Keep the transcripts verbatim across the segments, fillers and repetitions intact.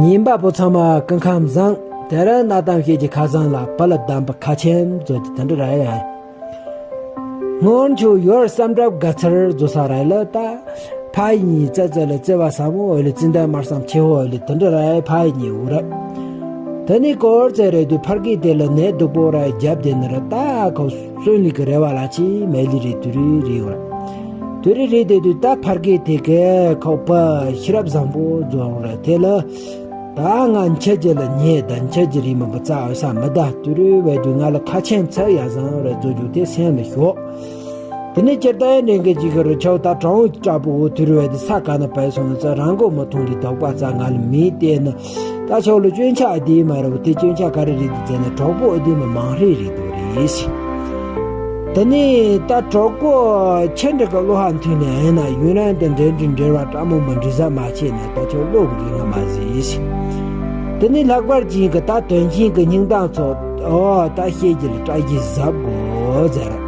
ཉན་པ་པོ་ཚང་མ་སྐུ་ཁམས་བཟང་། དེ་རིང་གནའ་གཏམ་བཤད་ཀྱི་ཁ་སང་ལ་བུ་ལ་གདམས་པ་ཁ་ཆེམས་བཟོ་རྒྱུ་དེ་འདྲ་རེད་ཡ། སྔོན་ཆད་ཡུལ་བསམ་གྲུབ་དགའ་ཚལ་བཟོ་ས་རེད་ལ། ད་ཕ་ཡི་གཉིས་བཙལ་བཙལ་ལ་བརྩེ་བ་ཟབ་མོ་འོ་ལེ་ཙི་འདའ་དམར་སམ་ཆེ་བོ་འོ་ལེ་དེ་འདྲ་རེད། ཕ་ཡི་གཉིས་འུ་རེད། དེ་ནས་སྐོར་ཙེ་རེད་དུས་ཕ་གི་དེ་ལ་ནད་སྡུག་པོ་ར་རྒྱབ་དེ་ནི་ར། ད་ཁོ་གསོན་ལི་གི་རེ་བ་ལ་ཅི་མེད་ལི་རེད། དུ་རི་རི་འུ་ར། དུ་རི་རི་དེ་དུས་ད་ཕ་གི་དེ་གས་ཁོ་པ་ཤེས་རབ་བཟང་པོ་རྫོང་ར་དེ་ལ། ད་ང་འཆི་རྒྱུ་ལ་ཉེ་ད། འཆི་རྒྱུ་རིགས་མི་འབུ་རྩ་འོད་ས་མི་ད། དུ་རུ་བས་དུས་ང་ལ་ཁ་ཆེམས་ཚ་ཡ་བཟང་ར་རྫོ་རྒྱུ་དེ་སེམས་ལ་ཞོག་དེ་ནས་སྤྱིར་བཏང་འདྲེན་མཁན་གཅིག་གི་རུ་ཆོག་ད་གྲོང་དྲག་པོ་འོ་དུ་རུ་བས་དུས་ས་ག་ན་བས་སོང་ན་ཚ་རང་མགོ་མི་ཐོང་དེ་དོགས་པ་རྩ་ང་ལ་མི་བལྟས་ན། ད་ཆོག་ལ་སྐྱོན་ཆ་ཨ་དེ་མ་ར་བ་དེ་སྐྱོན་ཆ་ག་རེ་རེད་དུ་བཙལ་ན་གྲོགས་པོ་ཨ་དེ་མ་མང་རེ་རེད་དུ་རེད། དེ་ནས་ད་གྲོགས་པོ་ཁྱེད་འདྲ་གི་བློ་ཧ་མཐུན་ནས་ཨེ་ན་ཡུན་རིང་དུ་འབྲེལ་འདྲིས་འབྲེལ་བ་ཕྲ་མོ་མི་འདྲི་ས་མ་བྱས་ནས་ད་ཆོག་བློ་འགུལ་ང་མ་ཟིག་དེ་ནས་ལྷག་པར་ཅན་གི་ད་དོན་ཆེན་གི་སྙིང་གཏམ་ཚོ་ཨོ་ད་བཤད་རྒྱུ་ལ་སྐྲ་རྒྱས་གཟབ་དགོས་ཟེར།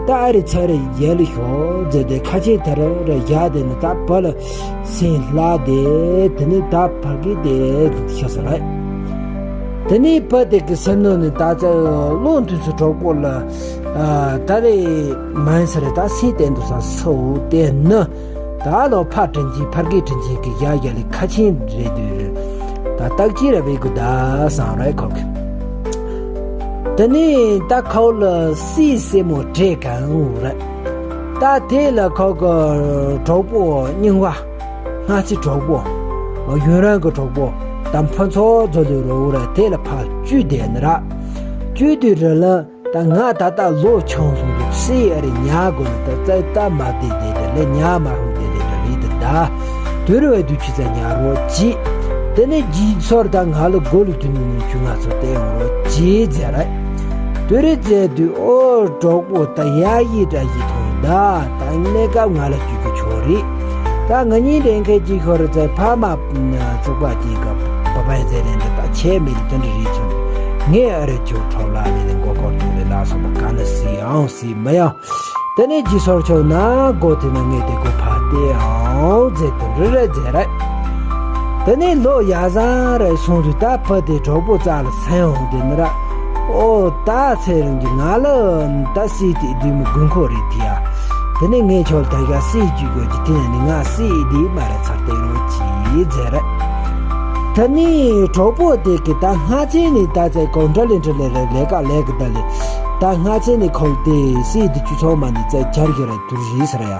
ད་ཨ་རི་ཚ་རེ་ཡལ་ཤོག་ཟེར་ཏེ་ཁ་ཆེ་དེ་ར་ར་བཞག་དེ་ནི་ད་བུ་ལ་སེམས་ལྷག་དེ་དེ་ནི་ད་ཕ་གི་དེ་ཤ་ས་ར། དེ་ནི་བུ་དེ་གི་སེམས་ནང་ནས་ད་ཚ་བློ་མཐུན་སུ་གྲོགས་པོ་ལ་ད་རེ་མ་ཡིན་ས་རེ་ད་སེམས་བརྟན་དུ་ས་སོ་དེ་ནི། ད་ལོ་ཕ་དྲིན་ཆེན་ཕར་གི་དྲིན་ཆེན་གི་ཡ་ཡ་ལི་ཁ་ཆེན་རེད་དུས་རེད། ད་སྟག་ཅི་ར་བའི་གུ་ད་སང་ར་ཁོག་དེ་ནས་ད་ཁོ་ལ་སི་སེ་མོ་བྲེ་གང་ར། ད་དེ་ལ་ཁོ་གི་གྲོགས་པོ་རྙིང་བ་སྔ་ཚེ་གྲོགས་པོ་ཡུན་རིང་གི་གྲོགས་པོ་ད་ཕུན་ཚོགས་མཛོ་ལུ་རོ་ར་དེ་ལ་ཕ་བཅུ་དེ་ནི་ར་བཅུ་དུས་ར་ལ། ད་ང་ད་ལྟ་ལོ་ཆུང་སོང་འདུག་སི་ཨ་རི་ཉག་དགོས་ནི་ད་ཙ་ད་མ་བདེ་བདེ་དེ་ལས་ཉག་མ་རུང་བདེ་བདེ་དེ་རེད་དེ་ད། དུར་བའི་དུས་ཆུ་ཚ་ཉག་རོ་ཅི། དེ་ནས་རྗེས་ཚོར་ད་ང་ལ་མགོ་ལུས་དུ་ནུ་ནུ་ཆུ་ང་ཚོ་བལྟས་ཡོང་རོ་ཅི་ཟེར་རེད། དུ་རི་ཙེ་དུས་ཨོ་གྲོགས་པོ་ད་ཡ་ཡི་འདྲ་ཡི་ཐོང་ད་ད་གནས་སྐབས་ང་ལ་བཅུག་གི་ཆོག་རེད། ད་ང་གཉིས་ལེན་མཁན་གཅིག་ཤོར་ཙེ་ཕ་མ་བཙུགས་པ་གཅིག་ག་པ་པའི་ཙེ་ལེན་དེ་ད་ཆེ་མི་རིགས་དེ་འདྲ་རེད་ཆུ། ངས་ཨ་རི་ཆུ་ཁྲོ་ལ་ལེ་ལེ་མགོ་སྐོར་ཐུག་ལེ་ལ་སོང་བ་ག་ན་སི་ཨང་སི་མ་ཡང་། དེ་ནས་རྗེས་སོར་ཆོག་ན་སྒོ་དེ་ན་ངས་དེ་སྒོ་ཕ་སྟེ་ཨང་ཟེར་དུ་རི་རེ་ཟེར་རེད། དེ་ནས་ལོ་ཡ་བཟང་རེ་སོང་དུས་ད་ཕ་དེ་གྲོགས་པོ་རྩ་ལ་སེང་འོང་དེ་ནི་ར། ཨོ་ད་ཚེ་རིང་གི་ང་ལ་ད་སྲིད་དེ་བདུད་མོ་དགུན་ཁོ་རེད་དེ་ཡ། དེ་ནས་ངས་ཁྱོད་ད་ག་སྲིད་བཅུག་དགོས་ཀྱི་དེ་ནས་ནི་ང་སྲིད་དེ་མ་རེད་ཚར་དེ་རོ་ཅི་ཟེར་རེད། ད་ནི་གྲོགས་པོ་དེ་གི་ད་སྔ་ཚེ་ནས་ད་ཚེ་གོ་འདྲ་ལེ་འདྲ་ལེ་རེ་ལས་ཀ་ལས་གི་ད་ལེ། ད་སྔ་ཚེ་ནས་ཁོ་དེ་སྲིད་དེ་བཅུ་ཚོགས་མ་ནི་ཚེ་འབྱར་གི་རེད་དུར་རིས་རེད་ཡ།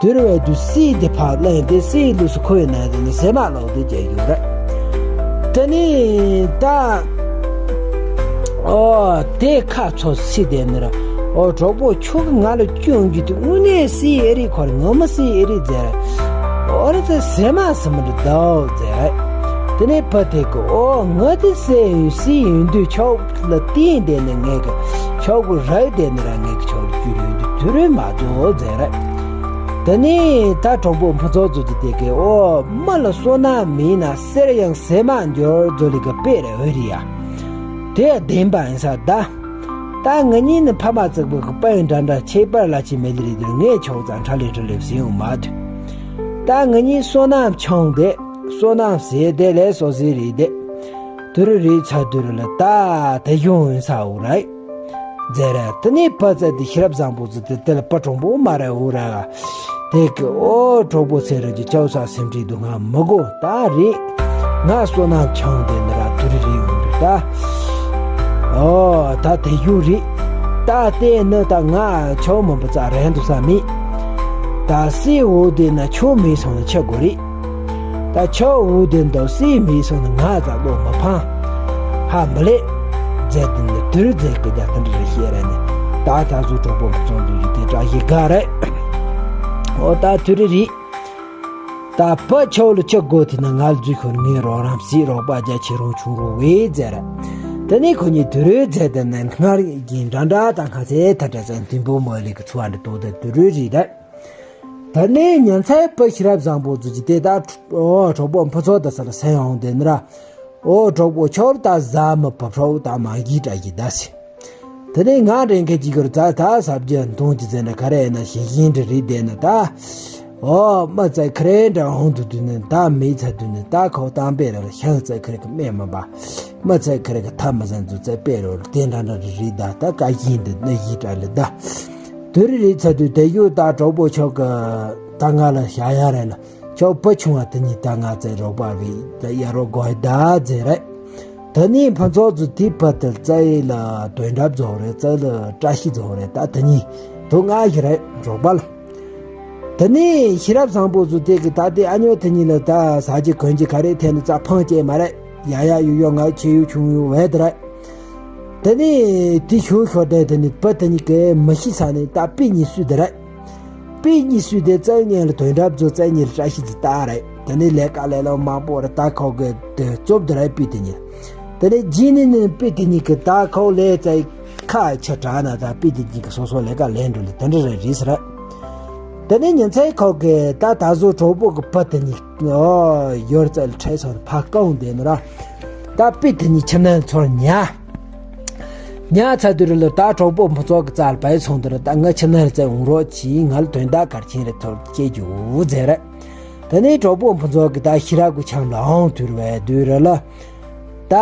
དུར་བའི་དུས་སྲིད་དེ་ཕར་གླེང་དེ་སྲིད་ལུས་སུ་ཁོ་ཡི་ན་དེ་ནི་སེ་མ་ལོག་དེ་བྱས་ཡོད་རེད། དེ་ནི་ད། ཨོ་དེ་ཁ་ཚོ་སྲིད་དེ་ནི་ར། ཨོ་གྲོགས་པོ་ཁྱོད་ཀྱི་ང་ལ་སྐྱོན་གྱི་དུས་དངོས་གནས་སྲིད་ཨེ་རིག་ཁོ་ར་ངོ་མ་སྲིད་ཨེ་རིག་ཟེར། ཨོ་ར་ཚེ་སེ་མ་སེ་མ་རི་དའོ་ཟེར། དེ་ནས་ཕ་དེ་གི་ཨོ་ང་དེ་སྲིད་ཡིན་སྲིད་ཡིན་དུས་ཆོག་ལ་བརྟེན་དེ་ནི་ངས་གི་ཆོག་གི་རག་དེ་ནི་ར་ངས་གི་ཆོག་ལ་རྒྱུ་རིན་དུ་དུ་རུ་མ་དོ་ཟེར། དེ་ནས་ད་གྲོགས་པོ་ཕུན་ཚོགས་ཚོ་གི་དེ་གི་ཨོ་མ་ལ་བསོད་ནམས་མིན་ན་གསེར་ཡང་ཟེ་མ་འབྱོར་ཛོ་ལི་གི་དཔེ་རེ་འོས་རི་ཡ། དེ་བདེན་པ་ཡིན་ས་ད། ད་ང་གཉིས་ནི་ཕ་མ་བཙུགས་པའི་དཔལ་འདྲ་འདྲ་ཁྱད་པར་ལ་ཅི་མེད་ལི་རི་དུར་ངས་ཆོག་ཙང་ཁྲ་ལེ་ཁྲ་ལེ་ཟིན་ཡོང་མ་དུ། ད་ང་གཉིས་བསོད་ནམས་ཆུང་དེ་བསོད་ནམས་ཟེར་དེ་ལས་སོ་ཟེར་རི་དེ། དུ་རུ་རི་ཚ་དུ་རུ་ལ་ད་དེ་གཞུང་ཡིན་ས་འུ་ར། ཛེ་ར་དེ་ནས་ཕ་ཚ་དེ་ཤེས་རབ་བཟང་པོ་ཚོ་དེ་དེ་ལ་ཕ་གྲོང་པོ་མ་ར་འུ་ར། དེ་གི་ཨོ་གྲོགས་པོ་ཚེ་རིང་གི་ཅའུ་ས་སེམས་ཁྲིད་དུ་ང་མི་དགོ་ད་རེད། ང་བསོད་ནམས་ཆུང་དེ་འདི་ར་དུ་རི་རི་ཡོང་དུས་ད། ཨོ་ད་དེ་གཞུང་རེད། ད་ལྟའི་ནི་ད་ང་ཆའོ་མོན་པ་ཙ་རན་དུ་ས་མེད། ད་སྲིད་འུ་དེ་ན་ཆོ་མེད་སོང་ན་ཆ་དགོས་རེད། ད་ཆའོ་འུ་དེ་འདོ་སྲིད་མེད་སོང་ན་ང་ཙ་ལོ་མ་ཕང་། ཧ་མི་ལེ། ཛེ་དེ་ནི་དུ་རི་ཛེ་གི་རྒྱ་ཐན་རི་ཤེས་ར་ནི། ད་ད་གཟུགས་གྲོགས་པོ་མ་ཚོང་དུ་ཡི་དེ་དྲ་ཞིག་ག་རེད། ཨོ་ད་དུ་རི་རི། ད་ཕ་ཆའོ་ལ་ཆ་དགོས་དེ་ན་ང་ལ་འཛུལ་ཤོར་ངའི་རོགས་རམ་སྲིད་རོགས་པ་རྒྱ་ཆེ་རུང་ཆུང་རུང་བས་ཟེར། དེ་ནས་ཁོ་གཉིས་དུ་རུའི་རྫས་དེ་ནས་སྔར་གྱི་འདྲ་འདྲ་དང་ཁ་ཚའི་ཐ་དྲ་ཚན་དུན་པོ་མོ་ལི་གི་ཚུ་བ་འདྲ་དོ་དེ་དུ་རུའི་རི་རེད། དེ་ནས་ཉན་ཚའི་ཕ་ཤེས་རབ་བཟང་པོ་ཚོ་གྱི་དེ་ད་ཨོ་གྲོགས་པོ་ཕུན་ཚོགས་ད་ས་ལ་སེང་ཡོང་དེ་ནི་ར། ཨོ་གྲོགས་པོ་ཆོར་ད་ཟ་མི་བབ་ཧྲོག་ད་མ་གི་དྲ་གི་ད་སི། དེ་ནས་ང་རེ་འགའ་གཅིག་གར་ད་ད་ཟབ་རྒྱ་མཐོང་གི་ཟེར་ན་ག་རེ་ཡིན་ན་ཞིང་ཞིང་འདྲ་རེད་བསྡད་ན་ད། ཨོ་མ་ཙེ་ཁ་རེ་འདྲ་འོང་དུ་དུ་ནི་ད་མི་ཚ་དུ་ནི་ད་ཁོ་བཏང་པའི་ར་ཤང་ཙེ་ཁ་རེ་གི་སྨད་མ་པ། མ་ཚ་ཁ་རེ་གི་ཐ་མ་ཟན་དུ་ཙེ་པའི་རོ་དེ་འདྲ་འདྲ་རི་རི་ད་ད་ཀ་ཡིན་འདི་ནི་ཡི་དྲ་ལི་ད། དུ་རི་རི་ཚ་དུ་དེ་ཡུ་ད་གྲོགས་པོ་ཆོག་གི་ད་ང་ལ་ཞག་ཡ་རེ་ལ་ཆོག་པ་ཆུང་བ་དེ་ཉིད་ད་ང་ཙེ་རོགས་པ་བི་ད་ཡ་རོ་གོ་ད་ཛེ་རེ། ད་ནི་ཕན་ཚོགས་ཚུ་དེ་པ་དེ་ཙེ་ལ་དོན་འདྲ་བཟོ་རེ་ཙེ་ལ་བཀྲ་ཤིས་བཟོ་རེ་ད་དེ་ཉིད་དུ་ང་ཞི་རེ་རོགས་པ་ལ། དེ་ནས་ཤེས་རབ་བཟང་པོ་ཚོ་དེ་གི་ད་ལྟའི་ཨ་ཉོ་དེ་གཉིས་ལ་ད་ཟ་རྒྱུ་གོན་རྒྱུ་ག་རེ་འཐེན་ནས་རྩ་ཕང་བཅད་མ་རེད། ཡ་ཡ་ཡུ་ཡོ་ང་ཆེ་ཡུ་ཆུང་ཡུ་བས་དེ་རེད། དེ་ནས་དེ་ཞུ་ཤོར་དེ་དེ་ནས་བུ་དེ་གཉིས་ཀྱི་མི་ཤི་ས་ནས་ད་པི་གཉིས་སུས་དེ་རེད། པི་གཉིས་སུས་དེ་རྩ་ཉེ་ལ་དོན་འདྲ་བཟོ་རྩ་ཉེ་ལ་བཀྲ་ཤིས་ཚེ་ད་རེད། དེ་ནས་ལས་ཀ་ལས་ལོ་མང་པོ་རེད་ད་ཁོ་གི་དེ་རྩོབ་དེ་རེད་པི་དེ་གཉིས། དེ་ནས་རྗེས་ནས་ནི་པི་དེ་གཉིས་ཀྱི་ད་ཁོ་ལས་ཙའི་ཁ་ཆ་དྲག་ན་ད་པི་དེ་གཉིས་ཀྱི་སོ་སོ་ལས་ཀ་ལས་འགྲོ་ལས་དེ་འདྲ་རེད་རེད་ཟེར། དེ་ནས་ཉིན་མཚན་ཁོ་གི་ད་ད་གཟོད་གྲོགས་པོ་གི་བུ་དེ་གཉིས་ཨོ་ཡོར་ཙལ་ཁྲལ་སོང་ཕ་ཀའུ་འདས་ནོ་ར། ད་པི་དེ་གཉིས་ཁྱིམ་ནང་ཚོར་ཉ། ཉ་ཚ་དུ་རི་ལ་ད་གྲོགས་པོ་མི་ཚོགས་ཀྱི་རྩལ་བའི་ཚོང་དུ་ར་ད་ང་ཁྱིམ་ནང་ཚེ་འོང་རོགས་གྱིས་ང་ལ་དོན་དག་གར་ཁྱིན་རེ་ཐོར་སྐྱེ་རྒྱུ་ཟེར་ར། དེ་ནས་གྲོགས་པོ་མི་ཚོགས་ཀྱི་ད་ཤི་ར་གུ་ཆང་ལ་འོང་དུ་ར་བའི་དུ་ར་ལ། ད་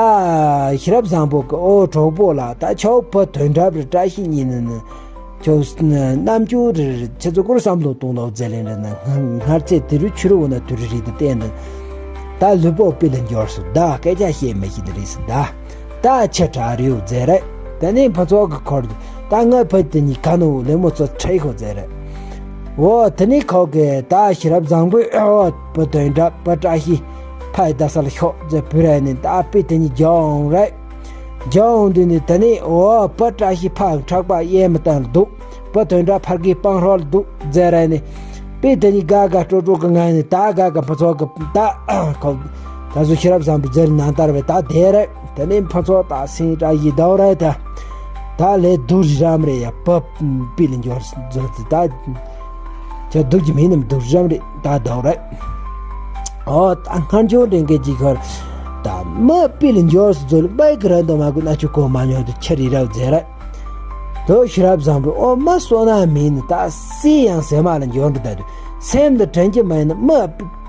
ཤེས་རབ་བཟང་པོ་གི་ཨོ་གྲོགས་པོ་ལ་ད་ཆའོ་ཕ་དོན་འགྲབ་རི་བཀྲ་ཤིས་གཉིས་ནི་ནི། ཁྱོད་རྣམ་འགྱུར་རི་ཁྱེད་ཚོ་སྐོར་བསམ་བློ་གཏོང་ལོག་མཛད་ལེན་རི་ན་སྔར་ཚེ་དེ་རུ་ཆུ་རུ་འོ་ན་དུ་རི་རི་དུ་བསྟན་ནི། ད་ལུས་པོ་པི་ལ་འབྱོར་སུ་ད་སྐད་ཆ་བཤད་མི་ཤེས་ནི་རི་སུ་ད། ད་ཆེ་དྲག་རེའུ་མཛད་རེད། དེ་ནས་ཕ་ཚོགས་ཀྱི་འཁོར་ད་ང་ཕ་དེ་གཉིས་ཀ་ནོ་ལེ་མོ་ཚོ་ཁྲེ་ཁོ་མཛད་རེད། འོ་དེ་ནས་ཁོ་གི་ད་ཤེས་རབ་བཟང་པོས་ཨོ་བུ་དོན་འདྲ་བུ་བཀྲ་ཤིས་ཕའི་ད་ས་ལ་ཤོག་ཟེར་བུ་ར་ནི་ད་པི་དེ་གཉིས་རྒྱ་འོང་རེད། རྒྱ་འོང་དུས་ནི་དེ་ནས་འོ་བུ་བཀྲ་ཤིས་ཕ་ཁྲག་པ་གཡས་མི་བཏང་འདུག་བུ་དོན་འདྲ་ཕར་གི་སྤང་རོགས་ལ་འདུག་ཟེར་ར་ནི། པི་དེ་ནི་དགའ་དགའ་སྤྲོ་སྤྲོ་གི་ངང་ནས་ད་དགའ་དགའ་ཕ་ཚོགས་གི་ད་ཁོ་ད་གཟོད་ཤེས་རབ་བཟང་པོའི་རྗེས་ལ་ནང་ལྟར་བས་ད་བསྡད་རེད། དེ་ནས་ཕ་ཚོགས་ད་སེང་བཀྲ་ཡི་ཟླ་བ་རེད་ད། ད་ལས་སྡུག་རམ་རེད་ཡ་པ་པི་ལ་འབྱོར་ཟོ་ད། ཁྱེད་སྡུག་གི་མིན་ནམ་སྡུག་རམ་རེད་ད་ཟླ་བ་རེད། ཨོ་ད་སྔར་འབྱོར་འདྲེན་མཁན་གྱི་ཁར་ད་མི་པི་ལ་འབྱོར་ཟོ་ལ་པའི་གི་ར་འདོ་མ་གུ་ན་ཆུ་གོ་མ་ཉོར་དུ་ཁྱེད་རི་རབ་མཛད་རེད། དོ་ཤེས་རབ་བཟང་པོས་ཨོ་མ་བསོད་ནམས་མིན་ནི་ད་སྲིད་ཡང་སེམས་མ་ལ་འབྱོར་འདུག་ད་དུ་སེམས་ལ་དྲན་གྱི་མ་ཡིན་ན་མི་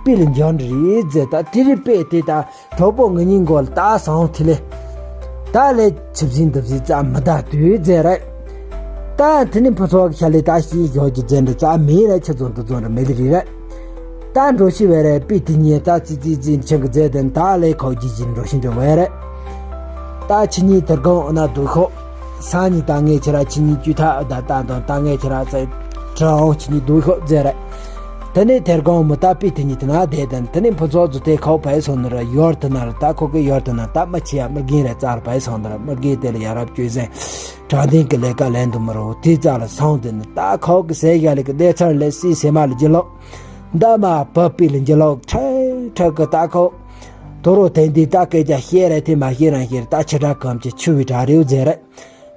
པི་ལ་འབྱོར་འདི་རེད་ཟེར་ད་དེ་རི་པས་དེ་ད་གྲོགས་པོ་ང་གཉིས་མགོ་ལ་ད་སང་ཐི་ལེ། ད་ལས་ཆིབས་ཟིན་འདབ་ཟིན་ཙམ་མི་ད་དུས་ཟེར་རེད། ད་དེ་ནི་ཕུ་ཚོགས་ཤ་ལེ་ད་ཤི་ཡོད་ཀྱི་ཟེར་འདི་ཙམ་མི་རེད་ཆ་ཚོན་དུ་ཚོན་ར་མེ་ལི་རི་རེད། ད་འགྲོ་ཤི་བས་རེད་པི་དེ་ཉིད་ད་ཙི་ཙི་ཙི་ཆང་གི་རྫས་དེ་ད་ལས་ཁོག་ཅི་བཞིན་འགྲོ་ཤི་འགྲོ་བས་རེད། ད་ཁྱི་གཉིས་དེར་གང་འོ་ན་སྡུག་ཤོག་སང་ཉིན་ད་ངས་ཁྱེད་ར་ཁྱི་གཉིས་བཅུ་ཐག་ད་ད་དང་ད་ངས་ཁྱེད་ར་ཚེ་གྲང་ཁྱི་གཉིས་སྡུག་ཤོག་ཟེར་རེད། དེ་ནས་དེར་གང་མི་ད་པི་དེ་ཉིད་དེ་ན་བསྡད་དེ་དེ་ནས་ཕུ་ཚོགས་ཚོ་དེ་ཁོག་བས་སོང་ནི་ར་ཡོར་དེ་ན་ར་ད་ཁོ་གི་ཡོར་དེ་ན་ད་མི་ཆེ་ཡ་མི་རྒན་རེད་ཙར་བས་སོང་ནི་ར་མི་རྒན་དེ་ལ་ཡ་རབས་བཅོས་ཟན་དྲང་བདེན་གི་ལས་ཀ་ལེན་དུ་མི་རུ་དེ་ཙར་ལ་སོང་དེ་ནི་ད་ཁོག་གི་ཟས་ཡ་ལི་གི་བསྡད་ཚར་ལས་སྲིད་སེ་མ་ལ་ཇི་ལོག་འདབ་མ་བབ་པི་ལ་འཇི་ལོག་ཁྲལ་ཁྲལ་གི་ད་ཁོ། དོ་རོ་དེ་འདི་ད་སྐད་ཆ་བཤད་རེད་དེ་མ་བཤད་རང་བཤད་རེད་ད་ཆེ་དྲག་གམ་གྱི་ཆུ་བའི་དྲ་རེའུ་མཛད་རེད།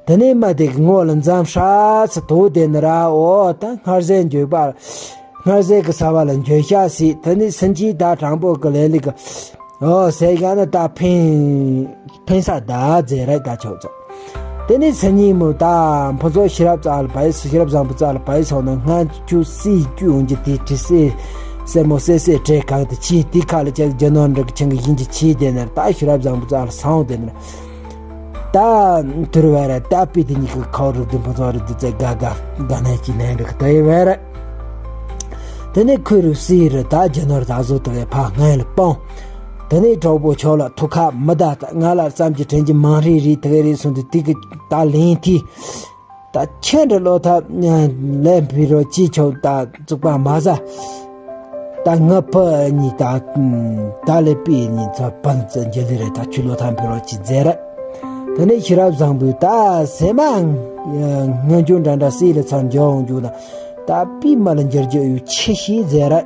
དེ་ནས་མ་དེ་གི་ངོ་ལ་འཛམ་ཧྲ་ཚི་དོ་དེ་ནི་ར་འོ་ད་སྔར་ཟས་འཇོག་པ། སྔར་ཟས་གི་ས་བ་ལ་འཇོག་ཤ་སི་དེ་ནས་སུན་ཆི་ད་དྲང་པོ་གི་ལས་ལི་གི་ཨོ་ཟེར་ཡ་ན་ད་ཕན་ཕན་ས་ད་ཟེར་རེད་ད་ཆོག་ཚོ། དེ་ནས་སང་ཉིན་མོ་ད་ཕོ་ཚོ་ཤེས་རབ་རྩ་ལ་བའི་སུ་ཤེས་རབ་བཟང་པོ་རྩ་ལ་བའི་སོང་ན་སྔ་ཆུ་སྲིད་རྒྱུ་འོང་རྒྱུ་དེ་དྲི་སེ་སེ་མོ་སེ་སེ་བྲེ་གང་དུ་ཆི་དེ་ཁ་ལ་ཅག་རྒྱ་ནོར་འདྲ་གི་ཆང་གི་ཡིན་གྱི་ཆི་དེ་ནས་ད་ཤེས་རབ་བཟང་པོ་རྩ་ལ་སོང་དེ་ནས་ད་དུར་བ་ར་ད་པི་དེ་ཉིད་ཀྱི་ཁའོ་རུ་དུ་ཕོ་ཚོ་རུ་དུ་ཚེ་དགའ་དགའ་དགའ་ནས་ཀྱི་ལན་འདྲ་གི་ད་ཡི་བ་ར། དེ་ནས་ཁོས་རུ་སི་རུ་ད་རྒྱ་ནོར་ད་བཟོ་དུ་བའི་ཕ་ངན་ལ་སྤང་། དེ་ནས་གྲོགས་པོ་ཆོག་ལ་ཐུག་ཁ་མི་ད་ད་ང་ལ་བསམ་གྱི་དྲན་གྱི་མང་རེ་རེ་དེ་ག་རེ་སོང་དུ་དེ་གི་ད་ལན་དེ་ད་ཁྱེད་འདྲ་ལོ་ཐབས་ལས་འཕེལ་རོ་ཅི་ཆོག་ད་བཙུགས་པ་མ་ཟ། ད་ང་ཕ་གཉིས་ད་ད་ལས་པི་གཉིས་ཚོ་བལ་ཙེ་འཇལ་ལི་རེ་ད་ཆུ་ལོ་ཐབས་འཕེལ་རོ་ཅི་མཛད་རེད། དེ་ནས་ཤེས་རབ་བཟང་པོས་ད་སེ་མ་ངན་ཇུ་འདྲ་འདྲ་སྲིད་ལ་ཚར་འཇོག་འོང་རྒྱུ་ད། ད་པི་མ་ལ་འགྱུར་རྒྱུ་ཡོད་ཆེ་ཤི་ཟེར་ར།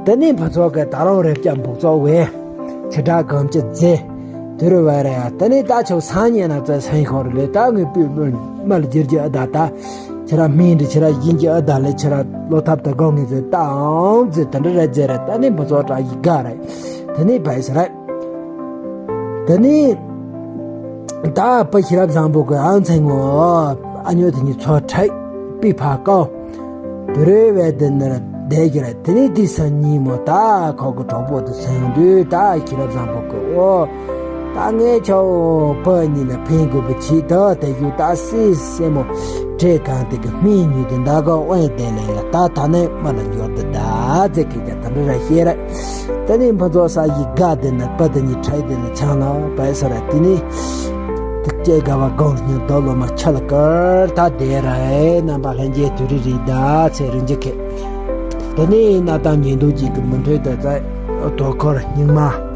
དེ་ནས་ཕ་ཚོགས་ཀྱི་ད་རུང་རེབ་ཀྱང་འབུག་ཚོགས་བས་ཆེ་དྲག་གམ་གྱི་རྫས་དུ་རུ་བ་ར་ཡ་དེ་ནས་ད་ཆོག་སང་ཉིན་ན་ཚེ་སང་ཁོ་རུ་ལས་ད་ངའི་པི་མ་ལ་འགྱུར་རྒྱུ་ཨ་ད་ད་ཁྱེད་ར་མིང་འདི་ཁྱེད་ར་ཡིན་གྱི་ཨ་ད་ལས་ཁྱེད་ར་བློ་ཐབས་ད་དགོངས་ངེས་ཚེ་ད་ཨང་ཚེ་དེ་འདྲ་ར་རྫས་ར་ད་ནས་ཕ་ཚོགས་དྲག་ཡི་དགའ་ར་དེ་ནས་བས་ཟེར་ར། དེ་ནས་ད་པ་ཤེས་རབ་བཟང་པོ་གི་ཨང་ཚེ་ངོ་ཨ་ཉོ་དེ་ཉིད་ཚོ་ཁྲག་པི་ཕ་ཀའོ། དུ་རེ་བའི་དེ་ནར་ བསྡད་ཀྱི་རེད། དེ་ནས་དེ་སང་ཉིན་མོ་ད་ཁོ་གི་གྲོགས་པོ་དེ་སོང་དུས་ད་ཁྱི་རབས་བཟང་པོ་གི་ཨོ། ད་ངས་ཁྱོད་བུ་གཉིས་ལ་ཕན་དགོས་པ་ཅིག་ད་དེ་ཞུ་ད་སྲིད་སྲས་མོ་བྲེ་གང་དེ་གི་སྨན་ཉོས་ཏེ་ད་ག་དབེན་བསྡད་ལ་ཡ། ད་ད་ནས་མ་ལ་འབྱོར་དུ་ད་ཟེར་གི་ཀྱང་ད་འདྲ་ར་བཤད་ར། དེ་ནས་ཕུན་ཚོགས་ས་ཡི་དགའ་དེ་ན་པ་དེ་ཉིད་ཁྲའི་དེ་ན་ཆང་ལ་བས་ས་ར། དེ་ནས་དེ་སྐྱེ་དགའ་བ་སྒོམ་སྙིང་དོ་ལོ་མ་ཆ་ལ་ཀར་ད་དེ་ར་ཨེ། རྣམ་པ་ལྷན་རྒྱས་དུ་རི་རི་ད་ཚེ་རིན་འཇིག་གི། དེ་ནས་གནའ་དང་ཉེ་འདུག་ཅིག་གི་མི་འཕྲོད་དེ་ད་དོ་ཁོར་སྙིང་མ།